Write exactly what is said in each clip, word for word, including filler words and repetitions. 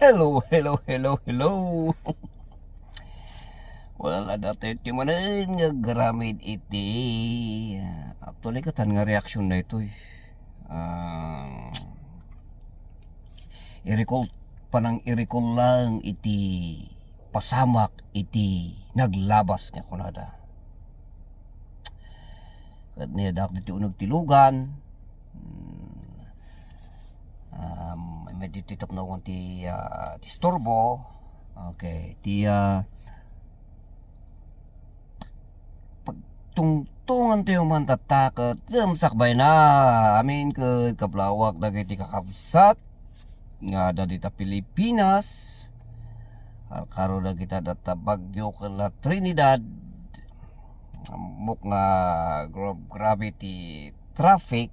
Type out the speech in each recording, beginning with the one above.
Hello, hello, hello, hello. Well, adda tayo ti manen nga aramid iti, actually, katan nga reaksyon daytoy. Ah, irikol, panang irikol lang iti pasamak iti naglabas nga kunada. Ket ni adda ditoy uneg ti lugan. Hmm. Um, medyo ti tapno ti, ah, disturbo. Okay, ti, ah, pagtungtungan tayo man tatta ket ngem sakbayna amin ket kablawak dagiti kakabsat nga adda dita Pilipinas. Karkaro dagita data Baguio ken la Trinidad. Ammok nga gra-, grabe ti traffic.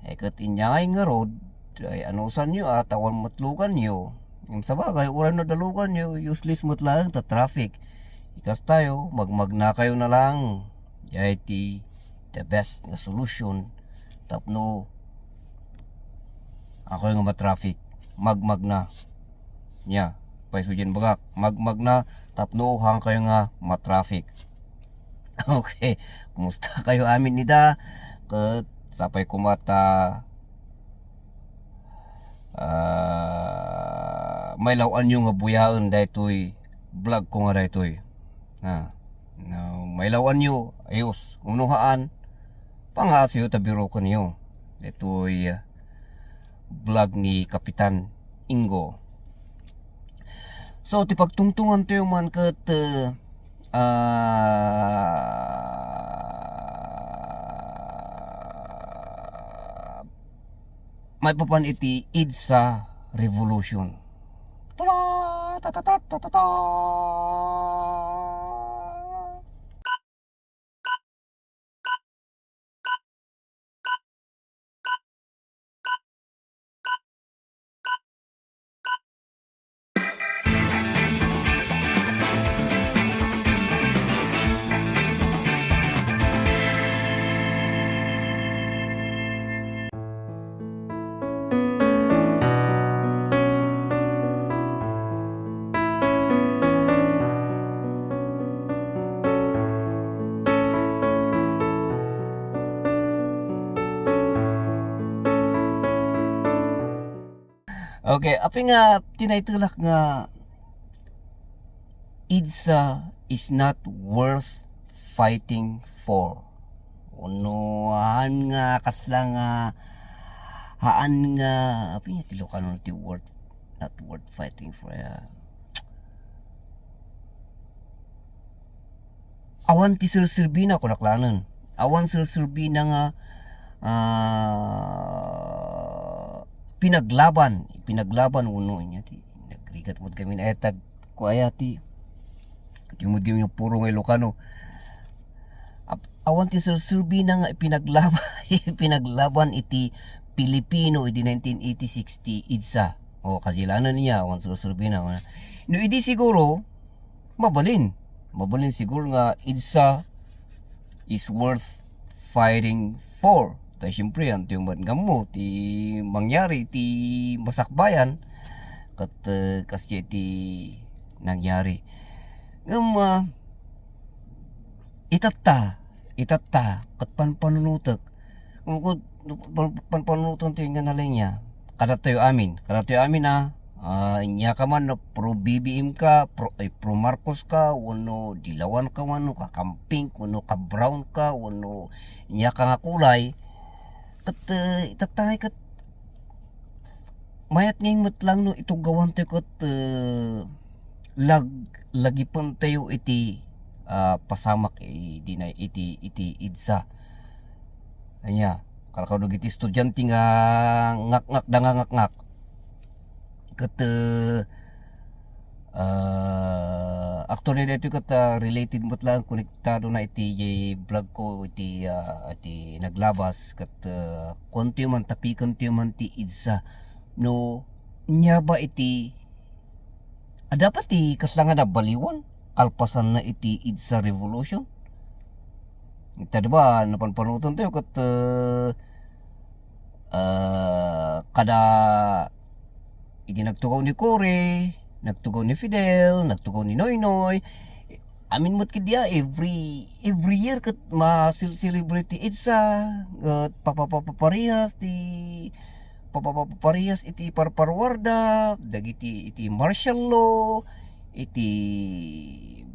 Eh, ket inyay nga road, ay anusanyo, ah, ta awan met luganyo. Ngem sabagay, uray no adda luganyo, useless met laeng ta traffic. Ikastayo, magmagnakayo na lang. Jay ti the best nga solution tapno haankayo nga ma-traffic. Magmagna. Nia, pay sudien bagak, magmagna tapno haankayo nga ma-traffic. Okay, kumusta kayo amin ida? Ket sapay koma ta, ah, mailaw-anyo nga buyaen daytoy vlog ko nga daytoy. Ah, no, mailaw-anyo, ayos. Uno haan, pangaasiyo ta birokenyo. Daytoy, ah, vlog ni Kapitan Ingo. So, ti pagtungtungan tayo man ket, eh, ah, maipapan iti EDSA Revolution. Tala, ta, ta, ta, ta, ta, ta. Okay, apay nga tinaytelak nga EDSA is not worth fighting for. Uno, haan nga kasla nga, haan nga, apay nga ti Ilocano ti worth, not worth fighting for, ah. Awan ti serserbina, kunak laeng. Awan serserbina nga, ah, pinaglaban, pinaglaban wenno ania ti nagrigat met kami na etag ko aya ti, ti met kami nga puro nga Ilocano. Ap-, awan ti serserbina nga ipinaglaban, ipinaglaban iti Pilipino idi nineteen eighty-six ti EDSA. O, kasilanan niya, awan serserbina. No idi siguro, mabalin. Mabalin siguro nga EDSA is worth fighting for. Kay siyempre, anto yung man ngammo ti mangyari ti masakbayan ket, eh, kasdiay ti nangyari. Ngem, ah, itatta, itatta, ket panpanunotek. Ngem ket pan-, panpanunoten ti nga nalengya. Kadatayo amin, kadatayo amin a, ah, inyaka man no pro B B M ka, pro, ay, pro Marcos ka, wenno dilawan ka, wenno kakamping, wenno ka-brown ka, wenno inyaka nga kulay. Ket, eh, itattangay ket mayat ngay met lang no ituggawantayo ket, eh, lag-, lagipentayo iti, ah, pasamak idi na-, iti, iti EDSA. Ania, kalkawdo iti estudiante nga ngakngak da nga ngakngak. Ket, eh, ah, actually, daytoy ket, ah, related met lang, konektado na iti vlog ko, iti, ah, iti naglabas, ket, ah, kuantayo man, tapikentayo man ti EDSA. No, nia ba iti, adda pa ti kasla nga nabaliwan, kalpasanna iti EDSA Revolution? Ita, di ba, napanpanotentayo ket, eh, eh, kada idi nagtugaw ni Cory, nagtugaw ni Fidel, nagtugaw ni Noynoy, amin met ketdi a, every, every year ket ma-cel-, celebrate ti EDSA, ket papapaparehas ti, papapaparehas iti parparuarda, dagiti, iti martial law, iti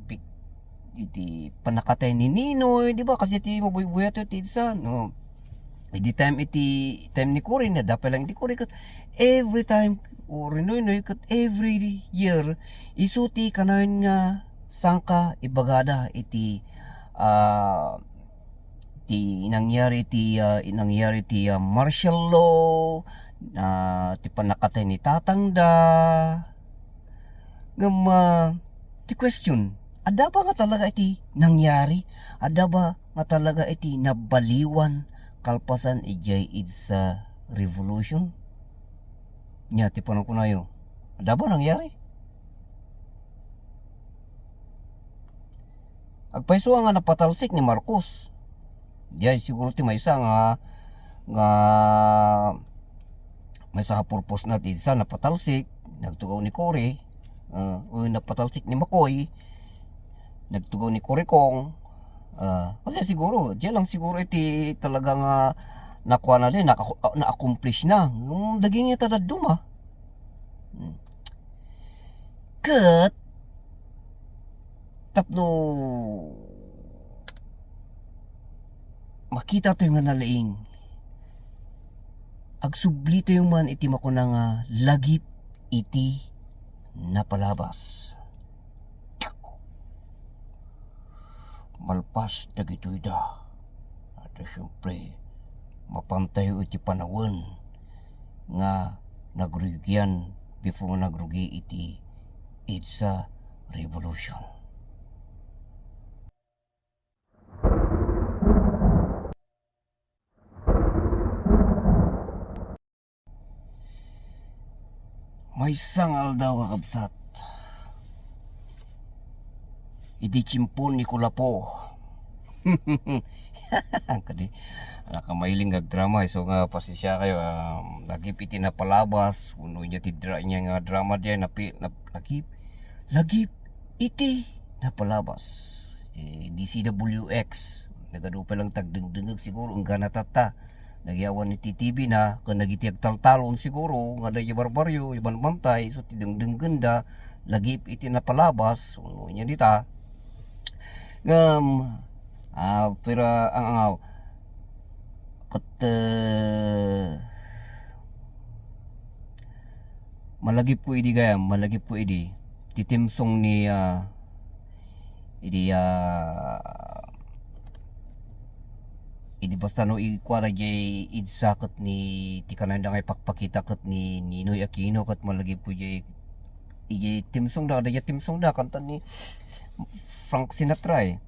bik-, iti pannakatay ni Ninoy, di ba? Kasi iti mabuybuyato ti EDSA, no? Idi time iti, time ni Cory, adda pay lang iti Cory, ket every time, o ni Noynoy, ket every year, isu ti kanayon nga sangka ibagada iti, ah, ti nangyari ti, ah, nangyari ti, ah, martial law, ah, ti pannakatay ni tatangda. Ngem, ah, ti question, adda ba nga talaga iti nangyari? Adda ba nga talaga iti nabaliwan kalpasan idiay EDSA revolution? Nia ti panagkunayo, adda ba nangyari? Agpayso nga napatalsik ni Marcos. Diay siguro ti maysa nga, nga maysa nga purpose na ti EDSA, napatalsik, nagtugaw ni Cory, ah, o napatalsik ni Makoy, nagtugaw ni Cory Kong, ah, kasi siguro, diay lang siguro iti talaga nga nakuana, naka-, na-accomplish na. Ngem dagiti nga tadadduma. Hmm. Ket tapno makitatoy nga nalaing, agsublitayo man iti makuna nga lagip iti napalabas. Malpas dagitoy da. At siyempre, mapantayo iti panawen nga nagrugian before nga nagrugi iti EDSA Revolution. Maysa nga aldaw, kakabsat, idi tiempo ni Kulapo. Kadi, nakamahiling nga agdrama, isu nga pasensya kayo, ah, lagip iti napalabas, wenno ania ti dra-, ania nga drama diay, napi-, nap-, lagip, lagip iti napalabas. Eh, D C W X, nagadu pay lang ti agdengdengngeg siguro, inggana tatta. Nagyaman iti T V na, ken dagiti agtaltalon siguro, nga adda idiay barbarrio, iban bantay, isu ti dengdenggenda, lagip iti napalabas, wenno ania dita. Ngem, ah, pero, ang, ang, ket, eh, malagipko idi gayam, malagipko idi, ti theme song ni, ah, idi, ah, idi basta no ikuana diay EDSA ket ni, ti kanayonda nga ipakpakita ket ni Ninoy Aquino ket malagipko diay, diay theme song da, diay theme song da, kanta ni Frank Sinatra, eh.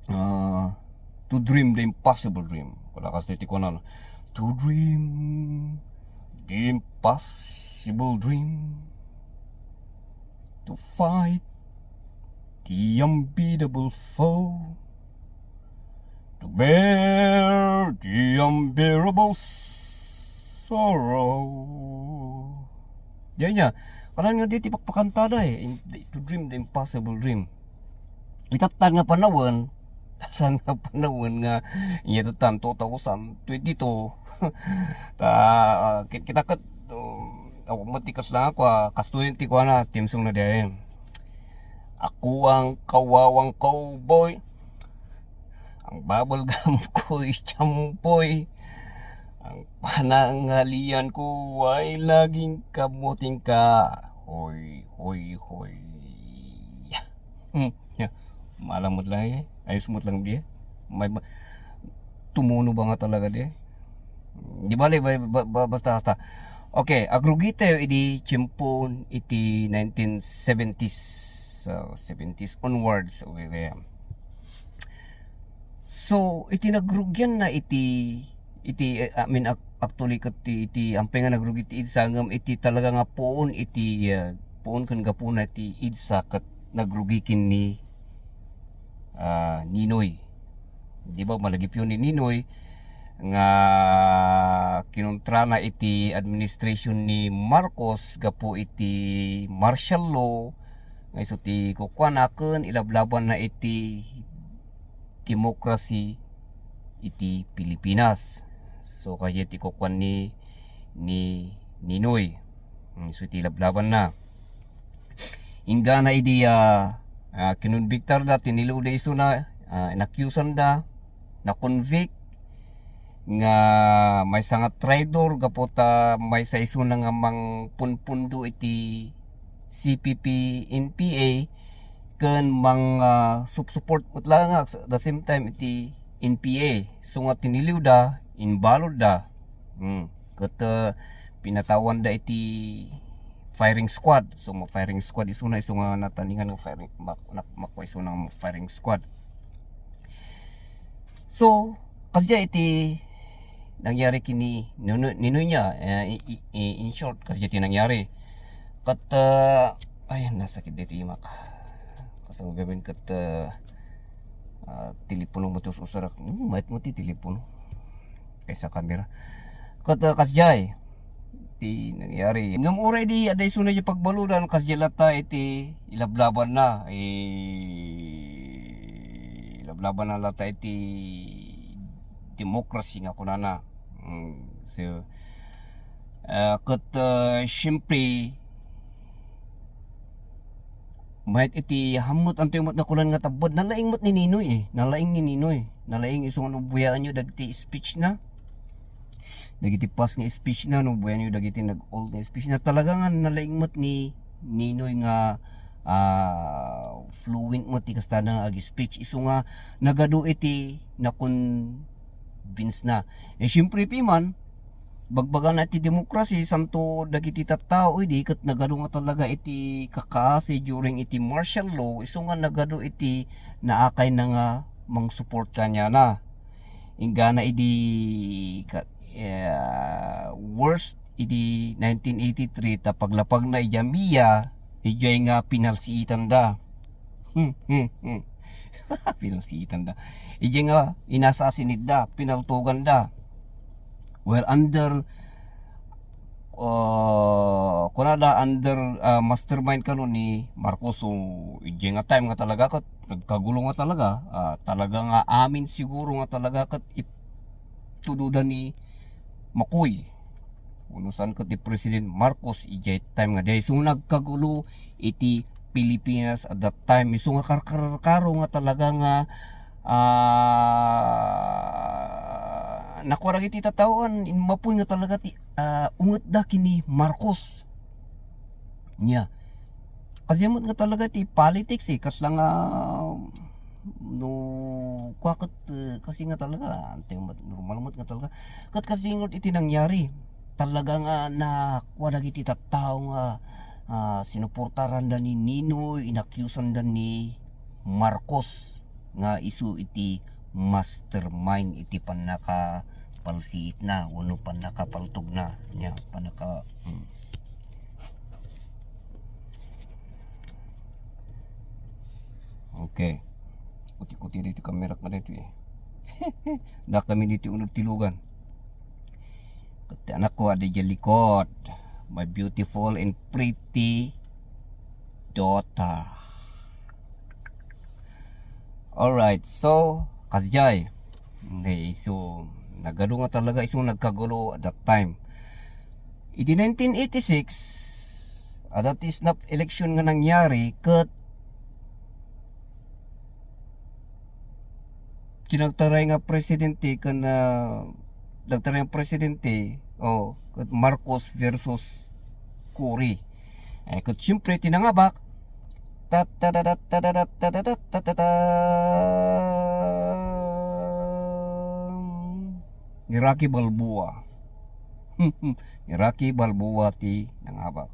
Ah, to dream the impossible dream. Wala kas ti kuana, no? To dream the impossible dream. To fight the unbeatable foe. To bear the unbearable sorrow. Diay nia, kanan nga diay ti pakpakantada, eh. In-, to dream the impossible dream. Itatta nga panawen, saan nga panawen nga, ania tatta, two thousand twenty-two. Ta, ah, kit-, kita ket, um, awan met ti kasla nga kua, kastoy ti kuana, theme song na diay. Ako ang kawawang cowboy. Ang bubble gum ko'y tiyampoy. Ang pananghalian ko ay laging kamuting ka. Hoy, hoy, hoy. Hmm, ya. Malam met lang, eh. Ayos met lang diay. May ba-, tumuno ba nga talaga diay? Di bale, ba-, ba-, ba-, basta, basta. Okay, agrugi tayo idi tiempo iti nineteen seventies. So, seventies onwards. Okay, kaya. So, iti nagrugianna iti, iti, eh, I mean, ac-, actually, ket ti, iti, ampay nga nagrugi ti EDSA, ngem iti talaga nga puon iti, eh, puon ken gapuna ti EDSA ket nagrugi ken ni, ah, Ninoy. Di ba, malagipyo ni Ninoy, nga kinuntrana iti administration ni Marcos gapu iti martial law nga isu ti kukuana ken ilablabanna iti demokrasi iti Pilipinas. So, kayat ti kukuan ni, ni Ninoy. Hmm, so, iti lablabanna. Inggana idi, ah, ah, kinonbiktarda, tiniliwda isuna, ah, inakyusanda, na-convict, nga maysa nga traidor gapu ta maysa isuna nga mangpunpundo iti C P P N P A ken mang, ah, sup-support met laeng at the same time iti N P A. So nga tiniliwda, inbalodda. Hmm. Ket, ah, pinatawanda iti firing squad. So, ma-firing squad isuna, isu nga nataningan nga firing, mak-, nak-, makua isuna nga firing squad. So, kasdiay iti nangyari ken ni Nino-, Ninoy niya, eh, i-, i-, in short, kasdiay iti nangyari. Ket, ah, ay, nasakit dito imak. Kasano gawin ket, ah, ah, telepono mo tus usarak. Hmm, mayat mo ti telepono. Kaysa kamera. Ket, ah, kasdiay ti nangyari. Ngem uray di adda isuna di pagbaludan, kasdiay latta iti ilablabanna. Eh, ilablabanna latta iti democracy nga kunana. Mm, so, ah, ket, ah, siyempre, mayat iti hammet, antoy met nga kunan nga tabbed, nalaing met ni Ninoy eh. Nalaing ni Ninoy. Nalaing isu nga no buyaenyo dagiti speech na. Dagiti past nga speech na, no buyaenyo dagiti nag-old nga speech na. Talaga nga nalaing met ni Ninoy nga, ah, fluent met ti kasta nga ag-speech. Isu nga nagadu iti nakon-convince na. Eh, siyempre, piman, bagbagana iti demokrasi, santo dagiti tattao idi ket nagadu nga talaga iti kakaasi during iti martial law, isu nga nagadu iti naakayna nga mangsupport kaniana. Inggana idi ka-, eh, worst idi nineteen eighty-three ta paglapagna idiay media, idiay nga pinalsiitanda. Pinalsiitanda. Idiay nga inasasinidda, pinaltoganda. Well, under, ah, kunada under, ah, mastermind kano ni Marcos. So, idiay nga time nga talaga ket nagkagulo nga talaga, ah, talaga nga amin siguro nga talaga ket itudoda ni Makoy. Unusan ket ti President Marcos idiay time nga diay. So, nagkagulo iti Pilipinas at that time. Isu nga karkarkaro nga talaga nga, ah, nakua dagiti tattaoan, immapoy nga talaga ti, ah, ungetda ken ni Marcos. Nia. Kasi met nga talaga ti politics eh, kasla nga, no, kua ket, eh, kasi nga talaga, ante met, normal met nga talaga. Ket kasi ngarud iti nangyari, talaga nga nakua dagiti tattao nga, ah, sinuportaranda ni Ninoy, inakyusanda ni Marcos nga isu iti mastermind iti pannakapalsiitna wenno pannakapaltogna. Nia, pannaka-, hmm. Okay. Kuti-kuti dito kamera ko dito eh. Dakami dito unod ti lugan. Ket ti anakko, adda idiay likod. My beautiful and pretty daughter. Alright, so, kasdiay. Okay, so, nagadu nga talaga isu nagkagulo at that time. Iti nineteen eighty-six, adda ti snap election nga nangyari, ket ti nagtaray nga presidente ken, ah, nagtaray nga presidente, oh, ket Marcos versus Cory. Eh, ket siyempre, ti nangabak, ta-, ta-, ta-, ta-, ta-, ta-, ta-, ta-, ta-, ta-, ta-, ni Rocky Balboa. Ni Rocky Balboa ti nangabak.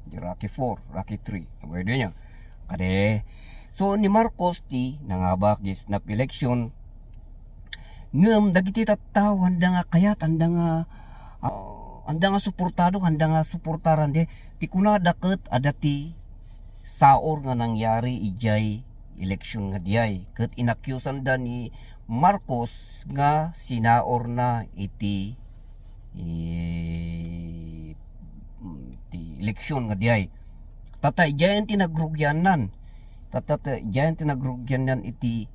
Ni Rocky four, Rocky three. Pwede niya. Kadi, so, ni Marcos ti nangabak di snap election. Ngem dagiti tattao, anda nga kayat, anda nga, ah, anda nga suportado, anda nga suportaran de. Ti kunada ket adda ti saor nga nangyari idiay election nga diay. Ket inakyusanda ni Marcos nga sinaurna iti, i-, ti eleksyon nga diay. Tatta, idiayen ti nagrugiannan. Tatta, ta-, idiayen ti nagrugiannan iti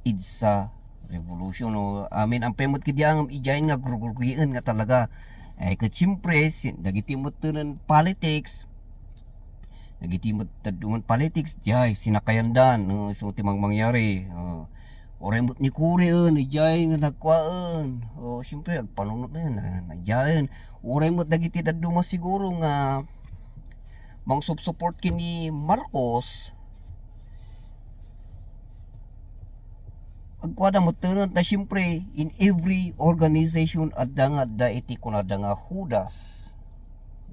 EDSA revolution. O, amin, ampay met kadi ang idiayen nga grugrugian nga talaga. Ay, ket siyempre, si-, dagiti met tenen politics, dagiti met dadduma politics, diay, sinakayandan, no? So, ti mangmangyari, o, uray met ni Cory, en, idiay nga nagkuaen. O, siyempre, agpanunot na yun, na, na, idiayen. Uray met dagiti dadduma siguro nga mangsupsupport kini Marcos, agkuada met tenen, ta siyempre, in every organization, adda nga adda iti kunada nga Judas.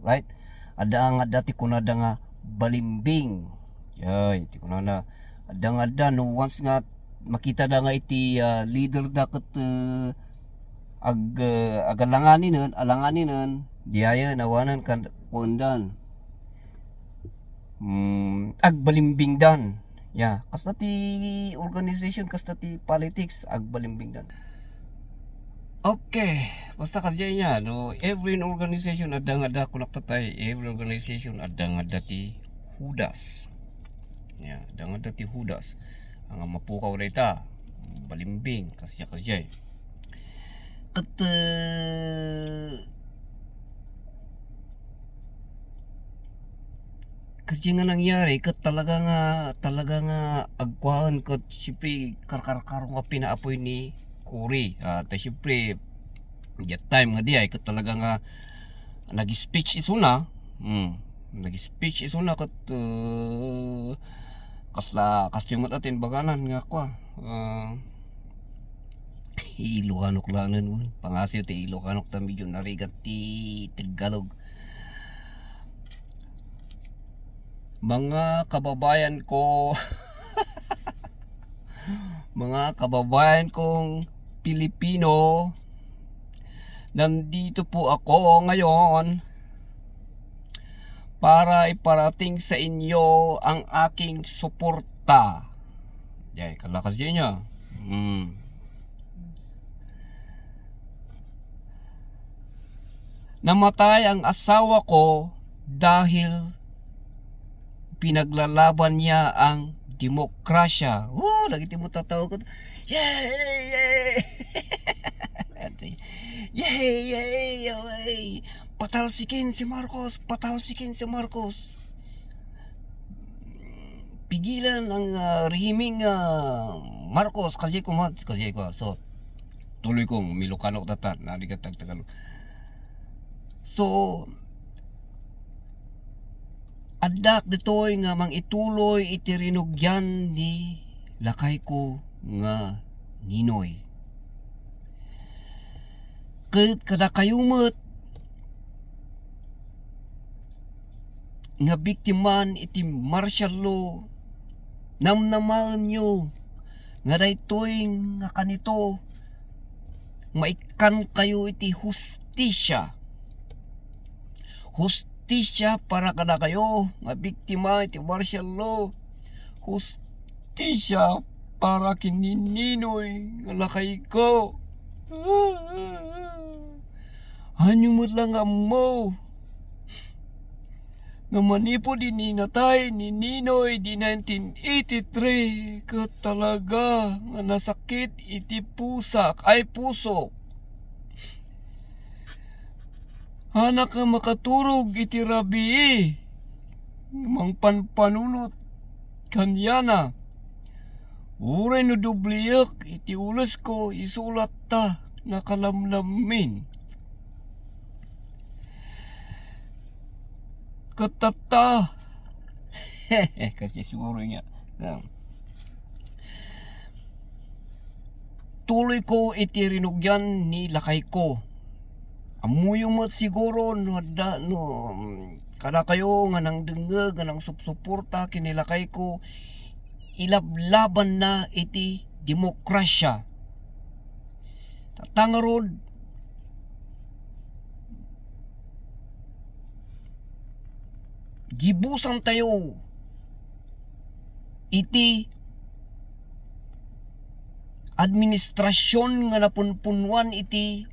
Right? Adda nga adda ti kunada nga balimbing. Yay, ti kunada. Adda nga adda, no, once nga makitada nga iti, ah, leader da ket, eh, ag-, eh, agalanganinen, alanganinen, diayen, awanen, kan-, kuendan. Hmm, agbalimbingdan. Ya, kasta ti organization, kasta ti politics, agbalimbingdan. Okay, basta kasi niya, no, every organization adda nga adda, kunak tatay, every organization adda nga adda ti Judas. Ya, adda nga adda ti Judas. Ang mapukaw dayta, balimbing, kasya, kasya, eh. Ket, eh, Kasi nga nangyari, ket talaga nga, talaga nga agkuan, ket siyempre, karkarkaro nga pinaapoy ni Cory. Ah, ta siyempre, that time nga diay, ket talaga nga nag-speech isuna. Hmm. Nag-speech isuna ket, uh, kasla, kastoy met atin baganan nga kua. Ah, Ilocanok laeng, un. Pangasiw ti Ilocanok ta medyo narigat ti Tagalog. Mga kababayan ko, mga kababayan kong Pilipino, nandito po ako ngayon para iparating sa inyo ang aking suporta. Diay, kalakas yun niya. Hmm. Namatay ang asawa ko dahil pinaglalaban niya ang demokrasya. Oh, lagi ti mo tatawag ko. Yay! Yay! Yay! Yay! Yay! Patalsikin si Marcos! Patalsikin si Marcos! Pigilan ang, ah, rehimeng, ah, Marcos, kasi ko ma-, kasi ko. So, tuloy kong Ilocano tatan, narigat tagtagalog. So, addak ditoy nga mangituloy iti rinugian ni lakay ko nga Ninoy. Ket kadakayo met nga biktiman iti martial law, namnamaenyo nga daytoy nga kanito, maikkankayo iti hustisia. Hustisia para kadakayo nga biktima iti martial law. Hustisia para ken ni Ninoy nga lakayko. Ania met la nga ammo nga manipud idi natay ni Ninoy idi nineteen eighty-three, ket talaga nga nasakit iti pusak, ay, pusok. Anak nga makaturog iti rabii, mangpanpanunot kaniana. Uray no dubliek iti ulesko, isu latta nakalamlammin. Ket tatta, kasi siguro nga, ah, tuloy ko iti rinugian ni lakay ko. Ammoyo met siguro no adda, no, mm, kadakayo nga nangdengngeg, nga nangsupsuporta ken ni lakay ko, ilablabanna iti demokrasya. Tatta ngarud, gibusantayo iti administrasyon nga napunpunuan iti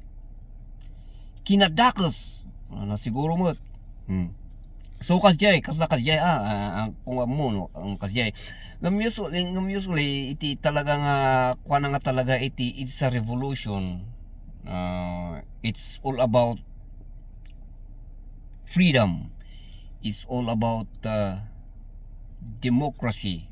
kinadakes. Ano, siguro met. Hmm. So, kasjay, kasla kasjay, ah, ah, ang, kung ammo, no, ang kasjay. Ngem usually, ngem usually, iti talaga nga, kuana nga talaga iti, it's a revolution. Ah, it's all about freedom. It's all about, uh, democracy.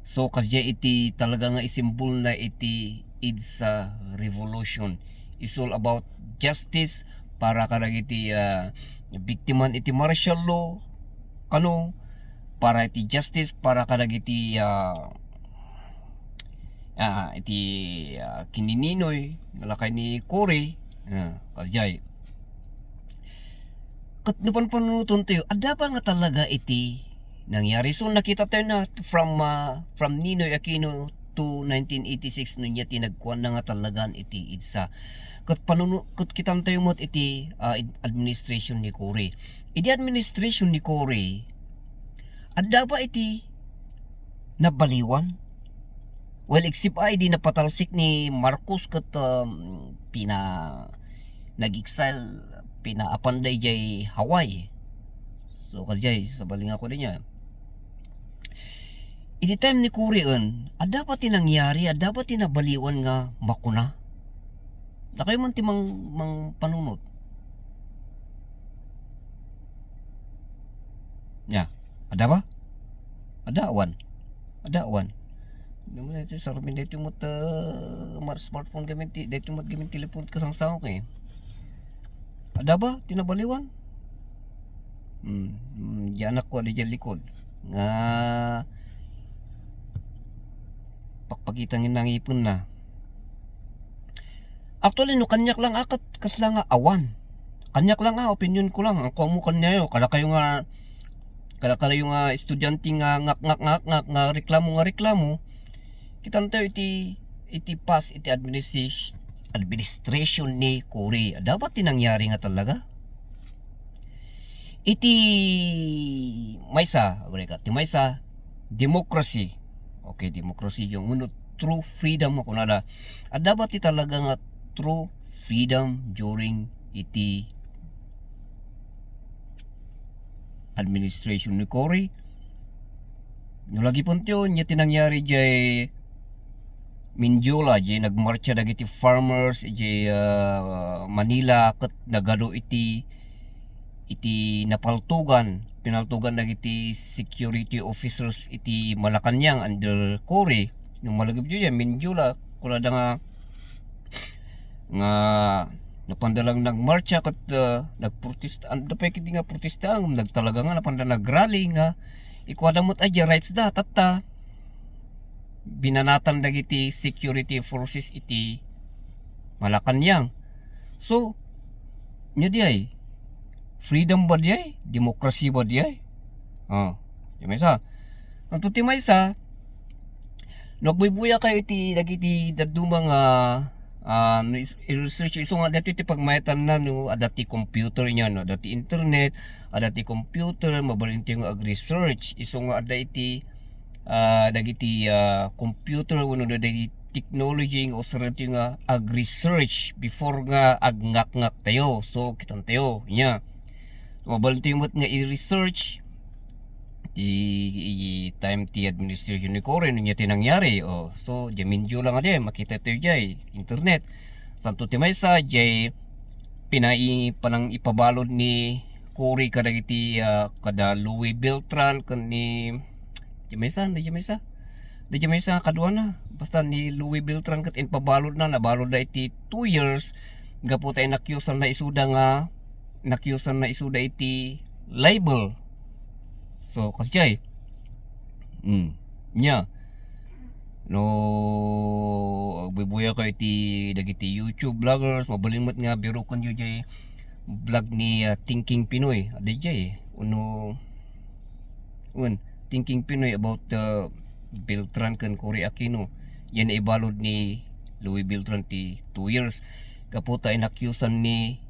So, kasjay iti talaga nga isimbolna iti EDSA revolution. It's all about justice para kadagiti, ah, biktiman iti martial law, kano, para iti justice para kadagiti, ah, ah, iti, ah, kinininoy nga lakay ni Cory, ah, kasjay. Ket no panpanunoten tayo, adda ba nga talaga iti nangyari? So, nakita tayo na from, ah, from Ninoy Aquino to nineteen eighty-six, no niya ti nagkuan na nga talagan iti EDSA. Ket panuno-, ket kitan tayo met iti, ah, id-, administration ni Cory. Idi administration ni Cory, adda ba iti nabaliwan? Well, except ay di napatalsik ni Marcos ket, um, pina-, nag-exile, pinaapanda idiay Hawaii. So, kasjay, sabali nga ako din yan. Iti time ni Cory en, adda pa ti nangyari, adda pa ti nabaliwan nga makuna? Dakayo man ti mang-, mangpanunot. Ya, adda ba? Adda, awan. Adda, awan. Damo daytoy, sarmin daytoy met, ah, mar-, smartphone gamin ti, daytoy met gamin telephone kasangsangok eh. Adda ba ti nabaliwan? Hmm, hmm, di anak ko, adda diay likod. Nga pakpakita nga nangipenna. Actually, no kaniak lang a, ket kasla nga awan. Kaniak lang a, opinion ko lang. Ang kuamo kaniayo, kada kayo nga, kada kayo nga estudyante nga ngak, ngak, ngak, ngak, nga reklamo, nga reklamo, kitan tayo iti, iti past, iti administration, administration ni Cory. Adda ba ti nangyari nga talaga? Iti maysa, agurayka, ti maysa, democracy. Okay, democracy yung uno, true freedom, ako na da. Adda ba ti talaga nga true freedom during iti administration ni Cory? No lagi pon tiyo, nya ti nangyari jay Mendiola, jay nagmarcha dagiti farmers, jay, ah, Manila, ket nagadu iti, iti napaltugan, pinaltugan dagiti security officers iti Malacañang under Cory. No malagip jay, Mendiola, kunada nga, nga napanda lang nagmarcha ket, ah, nagprotesta, anda pay kiti nga protesta, ngem nagtalaga nga napanda nagrally nga ikuada met a rights da, tatta, binanatan dagiti security forces iti Malacañang. So, nya diay, freedom ba diay? Democracy ba diay? Ah, ti maysa. Anto ti maysa, no agbuybuya kayo iti dagiti dadduma nga, ah, no is-, i-research, isu nga dati ti pagmayatanna, no, adda ti computer niya, no, adda ti internet, adda ti computer, mabalin tayo nga ag-research, isu nga adda iti, ah, dagiti, ah, computer, wenno dagiti technology nga usaran tayo nga ag-research before nga agngakngak tayo. So, kitan tayo, nya. Mabalin tayo met nga i-research, i, i time ti administration ni Cory, no nya ti nangyari. Oh, so, diay Mendiola nga diay, makita tayo diay, internet. Santo ti maysa, diay pinai-, panang ipabalud ni Cory kadagiti, ah, kada Louie Beltran, ken ni, diay maysa, diay maysa. Diay maysa nga kaduana. Basta ni Louie Beltran ket impabaludna, nabaludda iti two years, gapu ta inakyusanna isuda nga, inakyusanna isuda iti libel. So, kasjay. Hmm. Nya. No, agbuybuya kayo iti dagiti YouTube vloggers, mabalin met nga biroken yo jay vlog ni, ah, Thinking Pinoy. Adda jay, uno, un, Thinking Pinoy about, uh, Beltran ken Cory Aquino. Yan naibalud ni Louie Beltran ti two years. Gapu ta inakyusan ni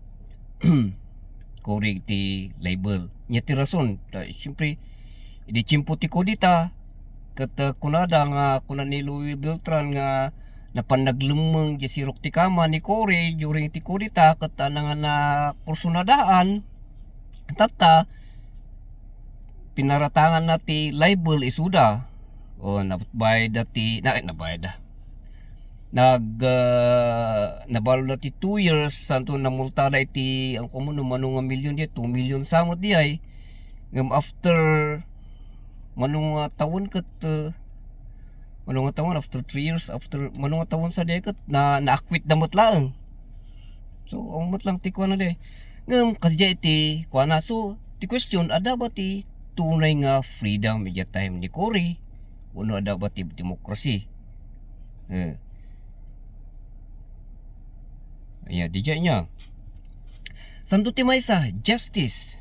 Cory ti libel. Nya ti rason, ta, siyempre, idi tiyempo ti kudeta, Ket, uh, kunada nga, kuna ni Louie Beltran nga napan naglemmeng diay sirok ti kama ni Cory during ti kudeta, ket, uh, nga nakursunadaan, tatta, pinaratanganna ti libel isuda. O, nabayadda ti, na, nabayadda. Nag, uh, nabaludda ti two years, santo namultada iti, ang kumo no mano nga milyon diay, two million sa met diay. Ngem after mano nga tawen ket, uh, mano nga tawen, after three years, after mano nga tawen sa diay ket na, na-acquitda met laeng. So, amo met lang ti kuana diay. Ngem, kasdiay iti kuana. So, ti question, adda ba ti tunay nga freedom idiay time ni Cory? Wenno adda ba ti democracy? Eh. Aya, diay nia. Santo ti maysa, justice.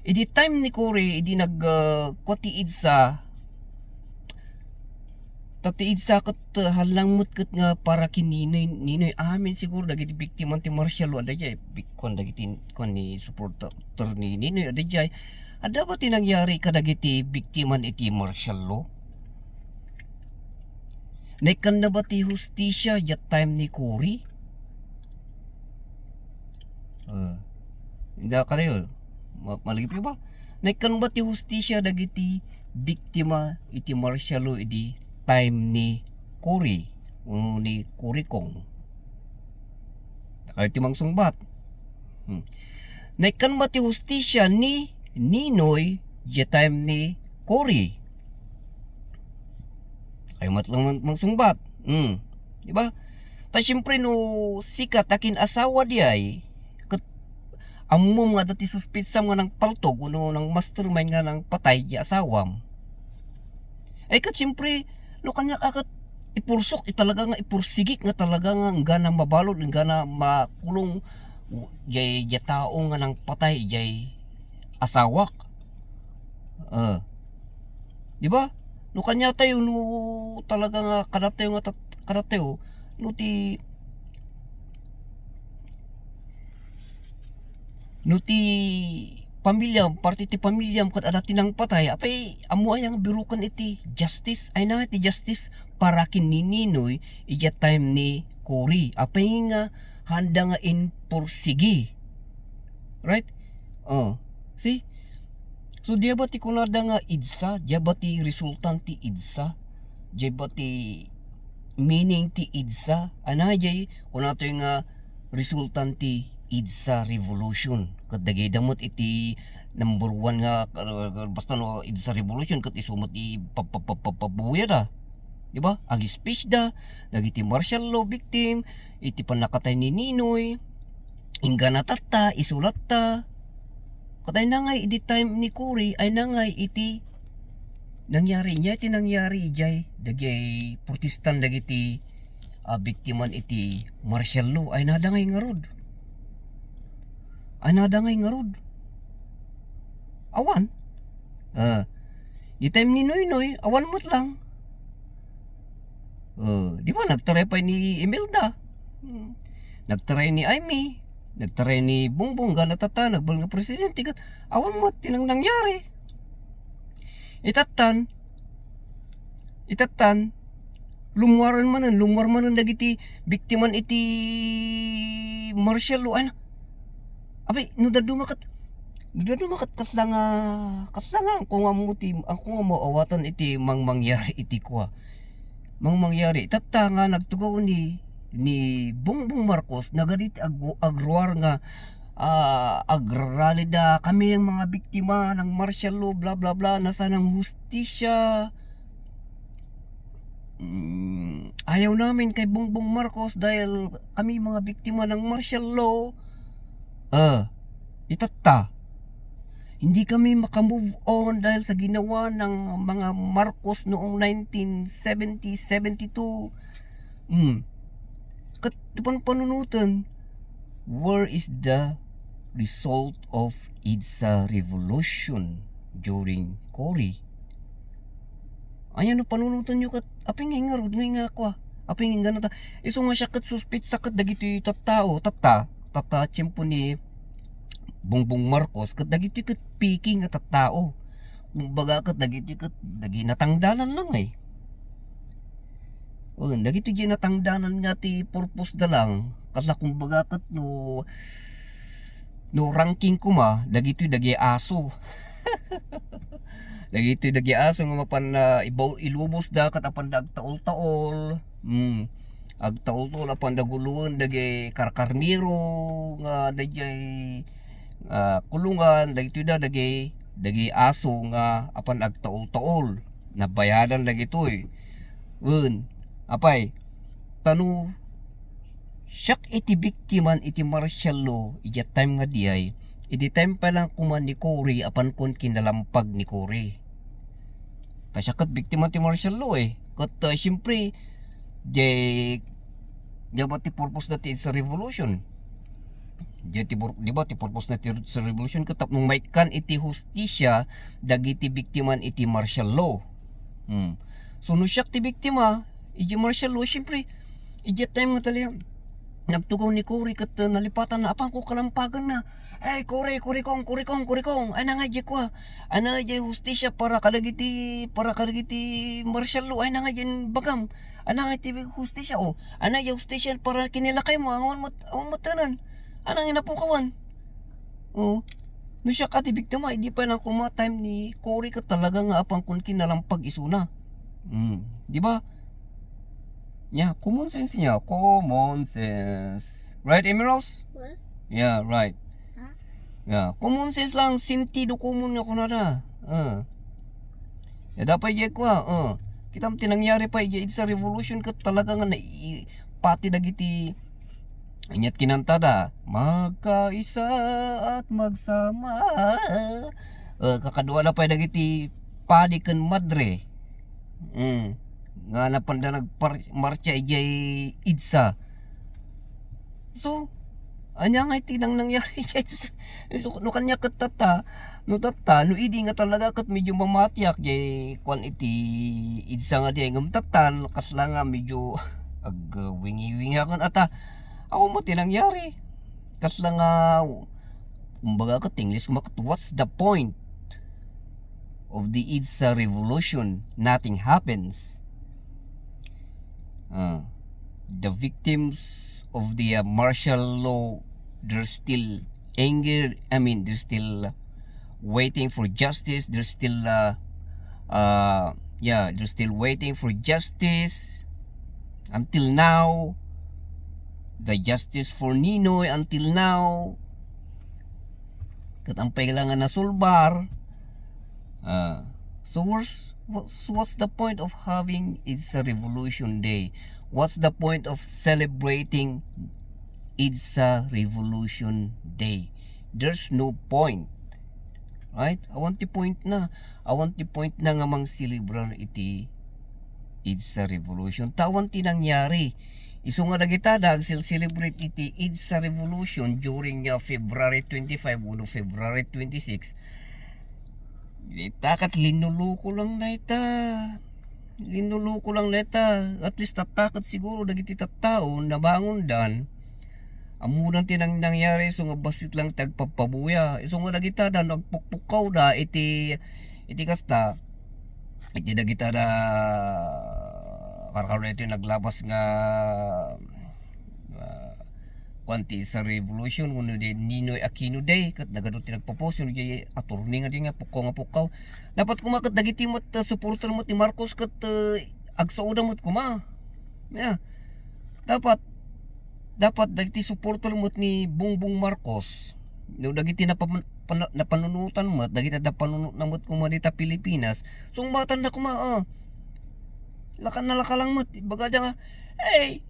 Idi time ni Cory, idi nag, uh, kua ti EDSA, ta ti EDSA ket, uh, hallang met ket nga para ken Ninoy, Ninoy amin siguro dagiti biktima ti martial law, adda diay, bik-, kuan dagiti, kuan ni supporter ni Ninoy, adda diay. Adda ba ti nangyari kadagiti biktima iti martial law? Naikkanna ba ti hustisia diay time ni Cory? Ah, inda kadayo, ma-, malagipyo ba? Naikkan ba ti hustisia dagiti biktima iti martial law idi time ni Cory wenno ni Cory Kong? Dakayo ti mangsungbat. Hmm. Naikkan ba ti hustisia ni Ninoy diay time ni Cory? Dakayo met lang mang-, mangsungbat. Hmm. Di ba? Ta siyempre no sika ti akin-asawa diay, ket ammom nga adda ti suspetsam nga nangpaltog wenno nang-mastermind nga nangpatay diay asawam. Ay ket siyempre, no kaniak a ket ipursok, talaga nga ipursigik nga talaga nga enggana mabalud, enggana makulong diay, diay tao nga nangpatay diay asawak. Ah. Di ba? No kaniatayo, no talaga nga kadatayo nga tat-, kadatayo, no ti, no ti pamilyam, parte ti pamilyam, ket adda ti nangpatay, apay, ammo aya nga biruken iti justice? Ay na nga ti justice para ken ni Ninoy, idiay time ni Cory. Apay nga handa nga impursigi? Right? Oh, see? So, diay ba ti kunada nga EDSA? Diay ba ti resultan ti EDSA? Diay ba ti meaning ti EDSA? Ania diay kunatoy nga resultan ti EDSA revolution? Ket dagida met iti number one nga, uh, basta no EDSA revolution, ket isu met i pa-, pa-, pa-, pa-, pabuya da. Di ba? Ag-speech da dagiti martial law victim, iti pannakatay ni Ninoy, inggana tatta, isulatta. Ket ay na ngay idi time ni Cory, ay na ngay iti nangyari, nia ti nangyari idiay, dagiti protestan dagiti, ah, biktiman iti martial law, ay nada ngay ngarud. Ay nada ngay ngarud. Awan. Ah, di time ni Noynoy, awan met lang. Oh, di ba nagtaray pay ni Imelda? Hmm. Nagtaray ni Imee, nagtaray ni Bongbong, inggana tatta, nagbal nga presidente, ket awan met ti nang-, nangyari. Itattan, itattan, lummuaren manen, lummuar manen dagiti biktiman iti martial law. Ay, apay, no dadduma ket, no dadduma ket kasla nga, kasla nga, angko nga ammo ti, angko nga maawatan iti mangmangyari iti kua. Mangmangyari. Tatta nga nagtugaw ni, ni Bongbong Marcos, nagadi ti ag-, agruar nga, ah, agrarali da, "Kami ang mga biktima ng martial law, bla, bla, bla, nasaan ang hustisya?" Mm, ayaw namin kay Bongbong Marcos dahil kami mga biktima ng martial law. Ah, itatta. Hindi kami makamove on dahil sa ginawa ng mga Marcos noong nineteen seventy, seventy-two. Hmm. Ket ti panpanunotna, where is the result of EDSA revolution during Cory? Ania no panunotna ket, apay nga ngarud nga, nga kua? Apay nga inggana ta? Isu nga siak ket suspetsa ket dagiti tattao, tatta, tatta tiempo ni Bongbong Marcos, ket dagiti ket peke nga tattao. Kumbaga ket dagiti ket dagiti natangdanan lang, eh. O, dagiti di natangdanan nga ti purpose da lang, kasla kumbaga ket no, no ranking koma, dagitoy dagiti aso. Dagitoy dagiti aso nga mapan, ah, ibaw-, ilubos da ket apan da agtaol-taol. Hmm. Agtaol-taol apan da guloen dagiti karkarnero nga dagiti, ah, kulungan, dagitoy da dagiti, dagiti aso nga apan agtaol-taol. Nabayadan dagitoy. Wen, apay, tano siak iti biktiman iti martial law, iti time nga diay, iti time pa lang koma ni Cory, apan kon kinalampag ni Cory. Ta siak ket biktima ti martial law, eh. Ket, ah, siyempre, di, di ba ti purpose na ti, it's a revolution. Di ti pur-, di ba ti purpose na ti, it's a revolution, ket tapno maikkan iti hustisya dagiti biktiman iti martial law. Hmm. So, no siak ti biktima, iti martial law, siyempre, iti time nga talaga, nagtugaw ni Cory ket, uh, nalipatan na, apan ko kalampagan na. Ay, Cory, Cory kong, Cory kong, Cory kong. Ay, nangay di kwa. Ay, nangay di hustisya para kadagiti, para kadagiti martial law. Ay, nangay di bagam. Ay, nangay di hustisya, oh. Ay, nangay di hustisya para kinilakay mo. Awan mo, awan mo tanan. Ay, nangay napukawan. Oh. No siak ti biktima, idi pa lang koma time ni Cory ket talaga nga apan kon kinalampag isuna. Hmm. Di ba? Yeah, common sense niya. Common sense. Right, Amy Rose? What? Yeah, right. Huh? Yeah, common sense lang, sentido común nga kunada. Ah. Ya, dapat iya kwa, ah. Kitam ti nangyari pa, iya, it's a revolution ket talaga nga nai-, pati dagiti, inyat kinantada, "Magkaisa at magsama." Ah, kakadua na pay dagiti padi ken madre. Mm. Nga napanda nagpar-, marcha idiay idsa. So, ania nga iti nang nangyari idiay idsa? So, no kanya ket tatta, no tatta, no idi nga talaga ket medyo mamatiak diay kuan iti idsa nga diay ngem tattan, kasla nga medyo agwingi-wingi aken ata. Awan met ti nangyari. Kasla nga, kumbaga ket English, kuma ket, what's the point of the idsa revolution? Nothing happens. Uh, the victims of the, uh, martial law, they're still angry. I mean, they're still waiting for justice. They're still, uh, uh, yeah, they're still waiting for justice until now. The justice for Ninoy until now. Ket ampay la nga nasulbar. Ah, so what's, what's, what's the point of having Idsa Revolution Day? What's the point of celebrating Idsa Revolution Day? There's no point. Right? Awan ti point na. Awan ti point na nga mangselebrar iti Idsa Revolution. Ta awan ti nangyari. Isu nga dagita da agsil-celebrate iti Idsa Revolution during, uh, February twenty-five wenno February twenty-six. Dita ket linnuluko lang dayta. Linnuluko lang dayta. At least tatta ket siguro dagiti tattao nabangondan. Ammodan ti nang-, nangyari, isu nga bassit lang ti agpappabuya. Isu nga dagita da no agpukpukkawda iti, iti kasta, iti dagita da karkarna iti naglabas nga, ah, kuan ti Idsa Revolution, wenno di Ninoy Aquino Day, ket nagadu ti nagpo-post, wenno di attorney nga di nga pukkaw nga pukkaw. Dapat kuma ket dagiti met, ah, supporter met ni Marcos ket, ah, agsaoda met kuma. Yeah. Dapat, dapat dagiti supporter met ni Bongbong Marcos, no dagiti napam-, pana-, napanunotan met, dagiti adda panunotna met kuma dita Pilipinas, sungbatanda kuma, ah. Laka-, nalaka lang met, ibagada nga, "Hey,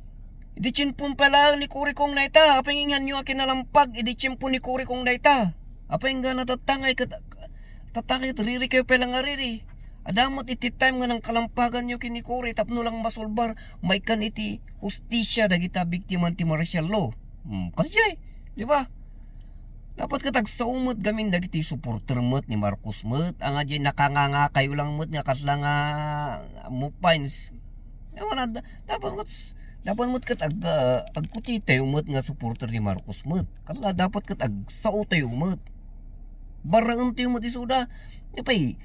idi tiempon pa laeng ni Cory Cong dayta, apay nga inganyo a kinalampag idi tiempo ni Cory Cong dayta? Apay nga natattangay ket, tattangay ket ririkayo pay lang a riri?" Adda met iti time nga nangkalampaganyo ken ni Cory tapno lang masulbar, maikkan iti hustisya dagita biktima ti martial law. Hmm, kasdiay, di ba? Dapat ket agsao met gamin dagiti supporter met ni Marcos met, anga diay nakangangakayo lang met nga kasla nga mupines. Awan, da-, dapat met, dapat met ket ag-, ah, agkutitayo met nga supporter ni Marcos met. Kasla dapat ket agsaotayo met. Barraentayo met isuda. Apay,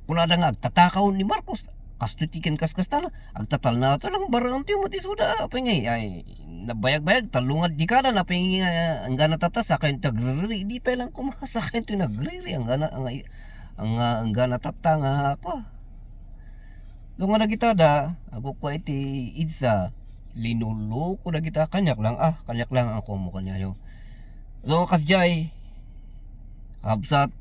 Kunada nga agtatakaw ni Marcos, kastoy ti kinkaskastana, agtatalna to lang, barang ti mo ti suda, apay ngay, ay, nabayag-bayag, tallo nga dekada, apay ngay, ah, anggana tatta, sakayon ti agriri, di pa lang kuma, sakayon ti nagriri, anggana, ang, ang, anggana tatta nga, kwa. Doon nga dagita da, agukwa iti idsa, linuloko dagita, kaniak lang, ah, kaniak lang, ako mo kaniayo. So, kas jay, kabsat,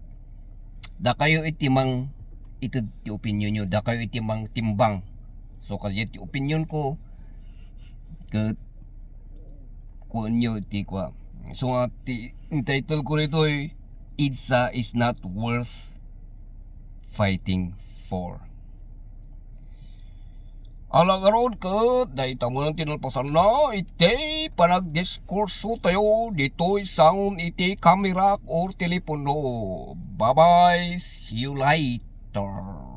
dakayo iti mang ited ti opinionyo, dakayo iti mang timbang. So, kas jay ti opinionko, ket kuanyo ti kua. So, nga ti entitle ko ditoy, "Idsa is not worth fighting for." Ala ngarud ket dayta manen ti nalpasanna iti panagdiskurso tayo ditoy sangon iti kamera or telepono. Bye-bye, see you later.